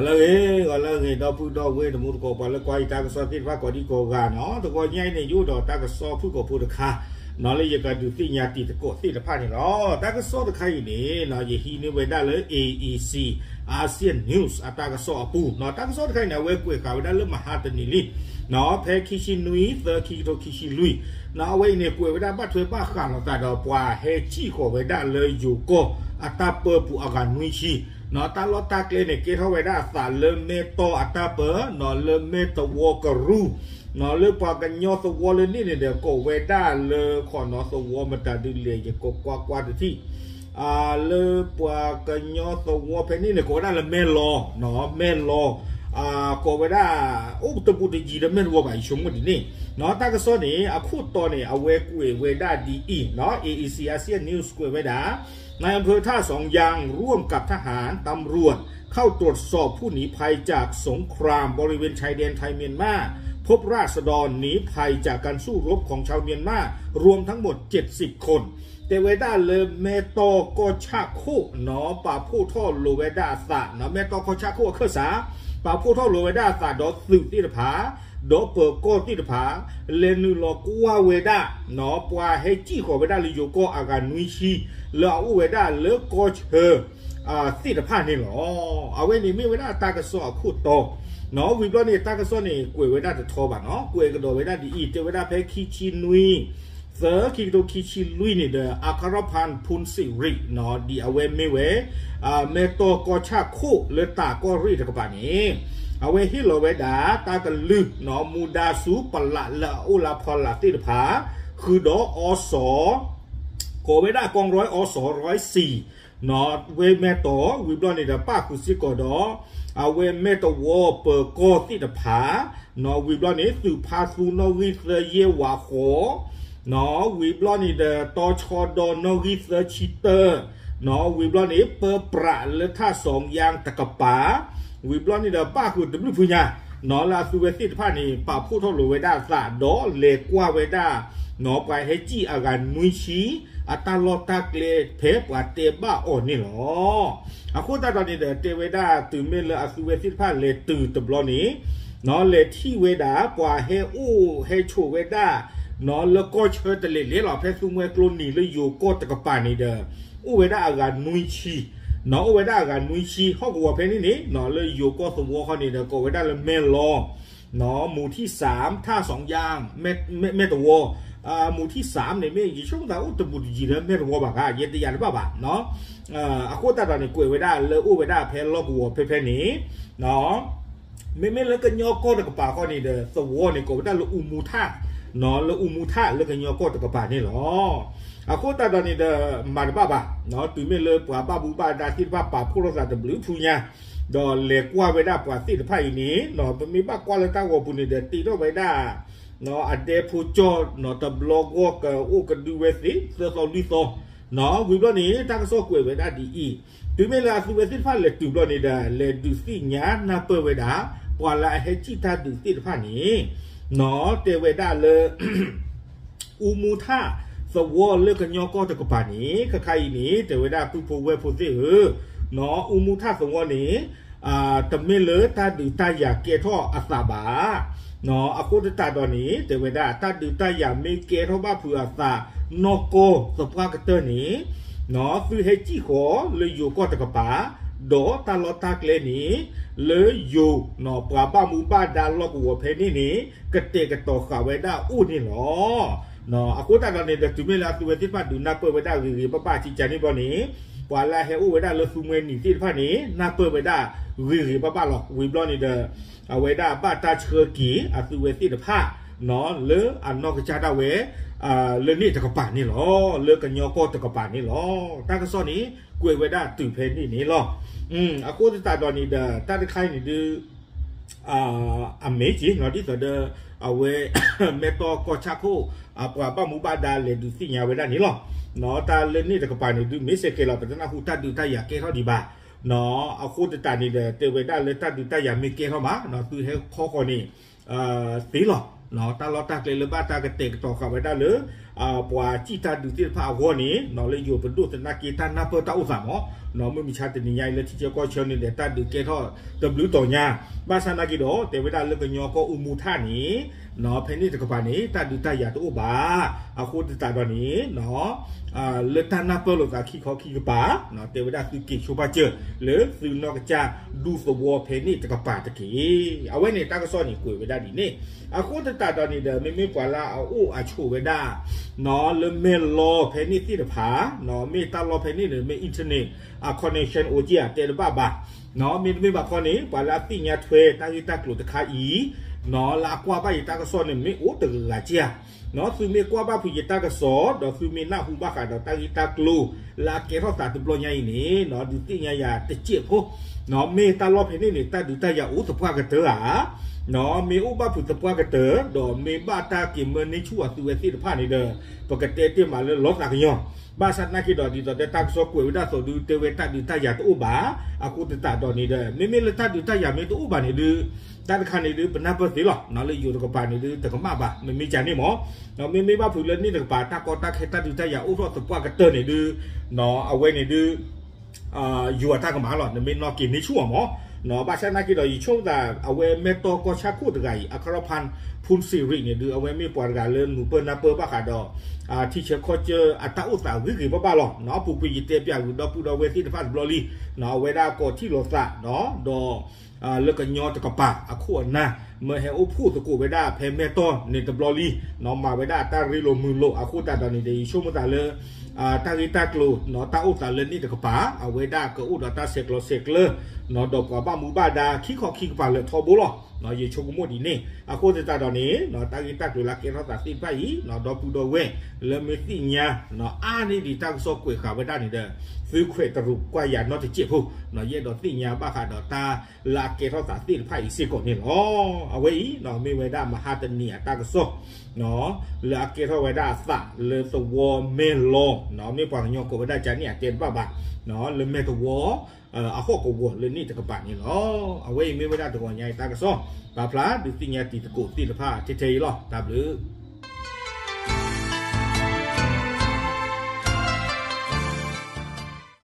လၢအဂ့ၤ ဂီၤလၢအဂ့ၤ ဒီပုၢ်ဒီဝဲၢ်တံၤသကိး ပှၤလၢကွၢ်ယတၢ်ကစီၣ်သ့ၣ်တဖၣ်ကိးဒံကိးဂၤနီၤ, တဂီၤညါအံၤန့ၣ် ယအိၣ်ဒီးတၢ်ကစီၣ်ဖုၣ်ကိာ်ဖိတခါ နီၤလၢယကဒုးသ့ၣ်ညါတံၤသကိးသ့ၣ်တဖၣ်န့ၣ်လီၤ. တၢ်ကစီၣ်တခါအံၤန့ၣ် ယဟံးန့ၢ်ဝဲဒၣ်လၢ A E C Asian News အတၢ်ကစီၣ်အပူၤနီၤ, တၢ်ကစီၣ်တခါအံၤန့ၣ် အဝဲကွဲးဃာ်ဝဲဒၣ်လၢမဟါတနံၤလံ နီၤ ဖဲခံဆံနွံ သၢ ခံကထိခံဆံလွံၢ် နီၤ, အဝဲအံၤန့ၣ် ကွဲးဝဲဒၣ်ဘၣ်ထွဲဘၣ်ဃးလိာ်သးဒီးပှၤဟဲစံၣ်ဃီၤဝဲဒၣ်လၢယိၤကီၢ်အတၢ်ပၢပူၤအဂၤနွံဆံ နီၤ, တၢ်လီၢ်တၢ်ကျဲန့ၣ် ကဲထီၣ်ဝဲဒၣ်အသးလၢမဲၢ်တီၢ်အတၢ်ပၢ နီၤ လၢမဲၢ်တဝီကရူၢ် နီၤ လၢပှၤကညီသဝီလၢန့ၣ်န့ၣ်ဒီး ကိးဝဲဒၣ်လၢ ခီနီၤ သဝီမတၤဒုလဲၣ် ယကကွၢ်ကွၢ်တထံၣ် လၢပှၤကညီသဝီဖဲန့ၣ်န့ၣ် ကိးဝဲဒၣ်လၢမဲၢ်လီၤ နီၤ မဲၢ်လီၤ ကိးဝဲဒၣ် အိၣ်တဘူးတယံၤဒီးမဲၢ်တဝီဘၣ် ယဆိကမိၣ်ဒ်န့ၣ် နီၤ, တၢ်ကစီၣ်န့ၣ် အခိၣ်တီန့ၣ် အဝဲကွဲးဝဲဒၣ်ဒ်အံၤ နီၤ A E C Asian News ကွဲးဝဲဒၣ် นายอำเภอท่าสองยางร่วมกับทหารตำรวจ เข้าตรวจสอบผู้หนีภัยจากสงครามบริเวณชายแดนไทยเมียนมา พบราษฎรหนีภัยจากการสู้รบของชาวเมียนมารวมทั้งหมดเจ็ดสิบคน တဲဝဲဒၣ်လၢမဲၢ်တီၢ်ကီၢ်ဆၣ်ခိၣ်နီၤ ပာ်ဖှိၣ်ထီၣ်လိာ်ဝဲဒၣ်အသးနီၤ, မဲၢ်တီၢ်ကီၢ်ဆၣ်ခိၣ်အခၢၣ်စး ပာ်ဖှိၣ်ထီၣ်လိာ်ဝဲဒၣ်အသးဒီးသုးသ့ၣ်တဖၣ် ဒီးပၢၤကီၢ်သ့ၣ်တဖၣ် လဲၤနုာ်လီၤကွၢ်ဝဲဒၣ်နီၤ ပှၤဟဲစံၣ်ဃီၤဝဲဒၣ်လၢယိၤကီၢ်အဂၤနွံဆံ လၢအအိၣ်ဝဲဒၣ်လၢကီၢ်ဆၢ သ့ၣ်တဖၣ်န့ၣ်လီၤ. အဝဲန့ၣ်မ့ၢ်ဝဲဒၣ်တၢ်ကစီၣ်အခိၣ်တီနီၤ, ဝံၤဘျီန့ၣ် တၢ်ကစီၣ်န့ၣ် ကွဲးဝဲဒၣ်တထီဘၣ်နီၤ, ကွဲးကဒီးဝဲဒၣ်ဒ်အံၤ တဲဝဲဒၣ်ဖဲခံဆံနွံ သၢ ခံကထိခံဆံလွံၢ်န့ၣ်ဒီး အကရၢၢ်ဖၢၣ်ဖုၣ်စံၣ်ရံၣ်နီၤ ဒ်အဝဲမ့ၢ်ဝဲ မဲၢ်တီၢ်ကီၢ်ဆၣ်ခိၣ်လၢတၢ်ကီၢ်ရ့ၣ်တကပၤန့ၣ် အဝဲဟ့ၣ်လီၤဝဲဒၣ်တၢ်ကလုၢ်နီၤ မူဒါဆူပလးလၢအအိၣ်လၢအဖီလာ်သ့ၣ်တဖၣ် ဃုာ်ဒီးအီစီၤ ကိးဝဲဒၣ်ကီၢ်ရီအီစီၤ ရီစံၣ် နီၤ ဝဲမဲၢ်တီၢ် ဝံၤဘျီန့ၣ်ဒီး ပၣ်ဃုာ်စ့ၢ်ကီးဒီး အဝဲမဲၢ်တဝီပၢၤကီၢ်သ့ၣ်တဖၣ် နီၤ ဝံၤဘျီန့ၣ် သုးဖါသူနီၣ်ဂံၢ်သၢယဲၢ်ဝးဃီ နီၤ ဝံၤဘျီန့ၣ်ဒီး တီၤဆီဒီနီၣ်ဂံၢ်သၢဆံတၢ နီၤ ဝံၤဘျီန့ၣ် ပၢပြးလၢထၣ်စီၤယါတကပၤ ဝံၤဘျီန့ၣ်ဒီး ဘၣ်ဃုာ်တဘျုးဖုညါ နီၤ လၢအသုဝဲသ့ၣ်တဖၣ်န့ၣ် ပာ်ဖှိၣ်ထီၣ်လိာ်ဝဲဒၣ်အသးဒီးလဲၤကွၢ်ဝဲဒၣ် နီၤ ပှၤဟဲစံၣ်အဂၤနွံဆံ အတၢ်လီၢ်တၢ်ကျဲဖဲပှၤတဲဘၣ်အီၤန့ၣ်လီၤ. အဃိသတးဒီးန့ၣ်ဒီး တဲဝဲဒၣ်တုၤမ့ၢ်လၢအသုဝဲသ့ၣ်တဖၣ်လဲၤတုၤတဘျီန့ၣ် နီၤ လဲၤထံၣ်ဝဲဒၣ် ပှၤဟဲအိၣ်ဟဲဆိးဝဲဒၣ် နီၤ လၢကီၢ်ဆၢတလဲၤလဲၤလီၤ ဖဲသူမှဲကျိနံၤလၢယိၤကီၢ်တကပၤန့ၣ်ဒီး အိၣ်ဝဲဒၣ်အဂၤနွံဆံ နီၤ အိၣ်ဝဲဒၣ်အဂၤနွံဆံ ဟီၣ်ကဝီၤဖဲန့ၣ်န့ၣ် နီၤ လၢယိၤကီၢ်သဝီဃီန့ၣ်ဒီး ကိးဝဲဒၣ်လၢမဲၢ်လီၤ နီၤ မူၤထံၣ်စၣ် ထၣ်စီၤယါ မဲၢ်တဝီ မူၤထံၣ်စၣ်န့ၣ်မ့ၢ် ယဆိကမိၣ်သးအိၣ်တဘူးတယံၤလၢမဲၢ်တဝီဘၣ်ဂ့ၤ ယဲတယာ်တဘၣ်ဘၣ် နီၤ အဃိသတးဒီးန့ၣ် ကွဲးဝဲဒၣ်လၢအိၣ်ဝဲဒၣ်ဖဲလီၢ်ကဝီၤဖဲဖဲန့ၣ် မ့မ့ၢ်လၢကညီကီၢ်တကပၤဃီန့ၣ်ဒီး သဝီန့ၣ် ကိးဝဲဒၣ်လၢအူမူထၣ် နီၤ လၢအူမူထၣ်လၢကညီကီၢ်တကပၤန့ၣ်လီၤ. အဃိသတးဒီးန့ၣ်ဒီး မၤတဘၣ်ဘၣ် နီၤ တုၤမ့ၢ်လၢပှၤဘၣ်မူဘၣ်ဒါသ့ၣ်တဖၣ်ပာ်ဖှိၣ်ထီၣ်သးတဘျုးဖုညါ ဒီးလဲၤကွၢ်ဝဲဒၣ်ပှၤသ့ၣ်တဖၣ်အံၤန့ၣ် နီၤ ပမ့ၢ်ဘၣ်ကွၢ်လၢတၢ်ဂီၤပူၤန့ၣ်ဒီး တ့ထီၣ်ဝဲဒၣ် နီၤ အဒဲဖိကၠီၣ် နီၤ တဘျီဂီၢ်ကအိၣ်ကဒုဝဲသ့ၣ် သၢသီလွံၢ်သီ နီၤ ဝံၤဘျီန့ၣ် တၢ်ကစီၣ်ကွဲးဝဲဒၣ်ဒ်အံၤ တုၤမ့ၢ်လၢအသုဝဲသ့ၣ်တဖၣ်လဲၤတုၤဘျီန့ၣ်ဒီး လဲၤဒုးသ့ၣ်ညါနၢ်ပၢၢ်ဝဲဒၣ် ပှၤလၢအဟဲစံၣ်တၢ်ဒုးသ့ၣ်တဖၣ်န့ၣ် နီၤ တဲဝဲဒၣ်လၢ အူမူထၣ်သဝီလၢကညီကီၢ်တကပၤန့ၣ် ခါခါအံၤန့ၣ် တဲဝဲဒၣ်ပုၢ်ဖိဝဲၢ်ဖိသ့ၣ်ဧၢ နီၤ အူမူထၣ်သဝီန့ၣ် တမ့ၢ်လၢတၢ်ဒုးတၢ်ယၤကဲထီၣ်အသးဘၣ် နီၤ အဃိသတးဒီးန့ၣ် တဲဝဲဒၣ် တၢ်ဒုးတၢ်ယၤမ့ၢ်ကဲထီၣ်ဘၣ်ဖုးအသး နီၢ်ကီၢ်သပှၢ်ကတၢၢ်န့ၣ် နီၤ သုဟဲစံၣ်ဃီၤလၢယိၤကီၢ်တကပၤ ဒီးတၢ်လီၢ်တၢ်ကျဲန့ၣ် လၢယိၤ နီၤ ပှၤဘၣ်မူဘၣ်ဒါလီၢ်ကဝီၤဖဲန့ၣ်န့ၣ် ကတဲာ်ကတီၤဃာ်ဝဲဒၣ်အိၣ်န့ၣ်လီၤ. အဃိသတးဒီးန့ၣ်ဒီး တုၤမ့ၢ်လၢအသုဝဲသ့ၣ်တဖၣ်ဒုးနၢ်ပၢၢ်ဝဲဒၣ်ဂ့ၤဂ့ၤဘၣ်ဘၣ် ကကန့ၣ်ဘျီန့ၣ် ပှၤလၢအဟဲအိၣ်ဝဲဒၣ်လၢသူမှဲနံၤသ့ၣ်တဖၣ်န့ၣ် နၢ်ပၢၢ်ဝဲဒၣ်ဂ့ၤဂ့ၤဘၣ်ဘၣ်လီၤ. ဝံၤဘျီန့ၣ်ဒီး အဝဲဒၣ်ဘၣ်တၢ်ဆှၢက့ၤအသုဝဲသ့ၣ်တဖၣ် နီၤ လၢအနီၢ်ကစၢ်ဒၣ်ဝဲ လၢန့ၣ်တကပၤန့ၣ်လီၤ. လၢကညီကီၢ်တကပၤန့ၣ်လီၤ. တၢ်ကစီၣ်န့ၣ် ကွဲးဝဲဒၣ်တုၤဖဲန့ၣ်န့ၣ်လီၤ. အဃိသတးဒီးန့ၣ်ဒီး တၢ်တခါအံၤန့ၣ်ဒုး အမ့ၢ်က့ၤနီၤ ဒ်သိးဒီး အဝဲ မဲၢ်တီၢ်ကီၢ်ဆၣ်ခိၣ် အပှၤဘၣ်မူဘၣ်ဒါလဲၤဒုးသ့ၣ်ညါဝဲဒၣ်န့ၣ်လီၤ. တၢ်လၢန့ၣ်တကပၤန့ၣ်ဒုး မ့ၢ်စ့ၢ်ကီးလီၤ ပတနၢ်ဟူတၢ်ဒုးတၢ်ယၤကဲထီၣ်ဒံးဘၣ်. အဃိသတးန့ၣ်ဒီး တဲဝဲဒၣ်လၢတၢ်ဒုးတၢ်ယၤမ့ၢ်ကဲထီၣ်မး သုဟဲခီဃီန့ၣ် သ့လီၤ. တၢ်လီၢ်တၢ်ကျဲလၢဘၣ်တၢ်ကတဲာ်ကတီၤဃာ်ဝဲဒၣ်လၢ ပှၤစံၣ်တၢ်ဒုးသ့ၣ်တဖၣ်အဂီၢ်န့ၣ် လၢယိၤပဒိၣ်သနာ်က့တၢ်နၢ်ပၢၢ်တၢ်အိၣ်သးမး, မုၢ်မဆါတနံၤညါအံၤလၢထံဆၢကီၢ်ဆၢန့ၣ်ဒီး တၢ်ဒုးကဲထီၣ်တဘျုးတီၤညါ, ဘၣ်ဆၣ်သနာ်က့ဒီး တဲဝဲဒၣ်လၢကညီကီၢ်အူမူထၣ်န့ၣ် ဖဲန့ၣ်တကပၤန့ၣ် တၢ်ဒုးတၢ်ယၤတအိၣ်ဘၣ်. အဃိသတးဒီးန့ၣ် လၢတၢ်နၢ်ပၢၢ်လိာ်သးခံခီခံကပၤ တဲဝဲဒၣ်သုက့ၤဆိပာ်စၢၤ လၢသုနီၢ်ကစၢ်ဒူသဝီဖဲန့ၣ်တကပၤတက့ၢ်. အဝဲန့ၣ်တၢ်ကစီၣ်န့ၣ်ကွဲးဝဲဒၣ်ဒ်န့ၣ်, အဃိသတးဒီးန့ၣ်ဒီး မ့မ့ၢ်ပှၤလၢအအိၣ်အဆိးဝဲဒၣ် လၢမဲၢ်လီၤဖဲန့ၣ်သ့ၣ်တဖၣ်, မ့ၢ်တၢ်လီၢ်ဖဲန့ၣ်န့ၣ် မ့ၢ် internet အ connection အိၣ်က့ၤဧါ တဲတဘၣ်ဘၣ်. မ့တမ့ၢ်ဘၣ်ခီန့ၣ် ပှၤလၢအသ့ၣ်ညါထွဲတၢ်ဂ့ၢ်တၢ်ကျိၤတခါအံၤ လၢအကွၢ်ဘၣ်ယတၢ်ကစီၣ်န့ၣ် မ့ၢ်အိၣ်တဂၤဂၤက့ဧါ. သုမ့ၢ်ကွၢ်ဘၣ်ဖုးယတၢ်ကစီၣ် ဒီးသုမ့ၢ်နၢ်ဟူဘၣ်ဃးဒီးတၢ်ဂ့ၢ်တၢ်ကျိၤ လၢအကဲထီၣ်သးတဘျီညါအံၤန့ၣ် ဒုးသ့ၣ်ညါယၤတစဲးဖိ, မ့ၢ်တၢ်လီၢ်ဖဲန့ၣ်န့ၣ် တၢ်ဒုးတၢ်ယၤအိၣ်သပှၢ်ကတၢၢ်ဧါ, မ့ၢ်အိၣ်ဘၣ်ဖုးသပှၢ်ကတၢၢ် ဒီးမ့ၢ်ဘၣ်တၢ်က့ၤမၢန့ၢ်ဆူၣ်အီၤသုဝဲသ့ၣ်တဖၣ်န့ၣ်ဒီး ပကတဲတ့ၢ်မးလၢလီၤသးကညီၤ. ဘၣ်ဆၣ်သနာ်က့ဒီး ဒ်သိးဒီးတၢ်ကစီၣ်ကွဲးဝဲဒၣ်အသိးဒုး တဲဝဲတၢ်ဒုးတၢ်ယၤတအိၣ်ဘၣ်. အဃိသတးဒီးန့ၣ်ဒီး မ့မ့ၢ်လၢတၢ်ဒုးတၢ်ယၤမ့ၢ်တအိၣ်ဘၣ်န့ၣ်ဒုး တၢ်တခါန့ၣ်ဒုး ပနၢ်ပၢၢ်သ့လီၤ. လၢယိၤတကပၤန့ၣ်ဒုး တကမၣ်ဘၣ် မ့မ့ၢ်ကန့ၣ်မး, မ့မ့ၢ်ဘၣ်ဖုးလၢန့ၣ်တကပၤ တၢ်ကီတၢ်ခဲတၢ်ဒုးတၢ်ယၤအိၣ်ထီၣ်သပှၢ်ကတၢၢ်န့ၣ်ဒုး အဝဲန့ၣ်ဒုး ယွၤတၢ်ကမၣ်လီၤ နမ့ၢ်နီၢ်က့ၤန့ၢ်ဆူၣ်အီၤမး. ဘၣ်ဆၣ်သနာ်က့ဒီး ယဆိကမိၣ်သး အဝဲမဲၢ်တီၢ်ကီၢ်ဆၣ်ခိၣ်တဂၤအံၤ အ ခရၣ်ဖၣ် ဖူၣ်စံရံးန့ၣ်ဒုး အဝဲမ့ၢ်ပှၤတဂၤလၢနုာ်ပၢၢ်နၢ်ပၢၢ်ဘၣ်ဃးဒီး ထံဆၢကီၢ်ဆၢအတၢ်အိၣ်သးဂ့ၤဂ့ၤဘၣ်ဘၣ်လီၤ. အပူၤကွံာ်ယတဲပျးဝံၤဒီပုၢ်ဒီဝဲၢ်သ့ၣ်တဖၣ်တဘျီလံ, အဝဲဒၣ်ကိးထံၣ်လိာ်သး ဒီး လၢကညီတကပၤအခိၣ်အနၢ် မၢဟဲအိၣ်ဖှိၣ်သကိးဝဲဒၣ်ဖဲမဲၢ်တီၢ်န့ၣ်တဘျီလံ, မၤဝဲဒၣ်အတၢ်ရ့လိာ်မုာ်လိာ်အဃိသတးဒီးန့ၣ်ဒီး ယဆိကမိၣ်သးလၢ တၢ်ဂ့ၢ်တၢ်ကျိၤ တၢ်အိၣ်သးလၢန့ၣ်တကပၤ အဝဲဒၣ်ကအိၣ်ဒီးတၢ်ဆဲးကျိးဆဲးကျၢ ဒီးပှၤဘၣ်မူဘၣ်ဒါခံခီခံကပၤလၢာ်ထီဘိလီၤ. ယဆိကမိၣ်ဒ်န့ၣ် အဃိသတးဒီးန့ၣ် တၢ်ဂ့ၢ်တၢ်ကျိၤလၢအကဲထီၣ်သးသ့ၣ်တဖၣ်အံၤ ဒီပုၢ်ဒီဝဲၢ် လၢမ့ၢ်သ့ၣ်ညါ အါန့ၢ်ဒံးတၢ်ကစီၣ်ကွဲးဃာ်ဝဲဒၣ်န့ၣ်ဒီး သုခွဲးတရူးကွၢ်ယၤနီတစဲးဖိ, ယအဲၣ်ဒိးသ့ၣ်ညါဘၣ်ဃးဒီးတၢ်လၢအကဲထီၣ်သးသ့ၣ်တဖၣ်အံၤစ့ၢ်ကီးန့ၣ်လီၤ. အဝဲအံၤ မ့ၢ်ဝဲဒၣ်မဟါတနံၤအတၢ်ကစီၣ် လၢအကဲထီၣ်ဝဲဒၣ်အသးလၢသဝီမဲၢ်လီၤ, မ့ၢ်ပှၤကညီကိးဝဲဒၣ်ကန့ၣ်အတဲတဘၣ်ဘၣ်, လၢမဲၢ်တဝီ အဟီၣ်ကဝီၤလၢန့ၣ်တကပၤန့ၣ်လီၤ. အဝဲအံၤမ့ၢ်ဝဲဒၣ်တဂီၤညါအံၤတၢ်ကစီၣ် ပာ်ဖျါဒုးသ့ၣ်ညါတံၤသကိးသ့ၣ်တဖၣ်ထဲထဲအံၤလီၤ. တၢ်ဘျုး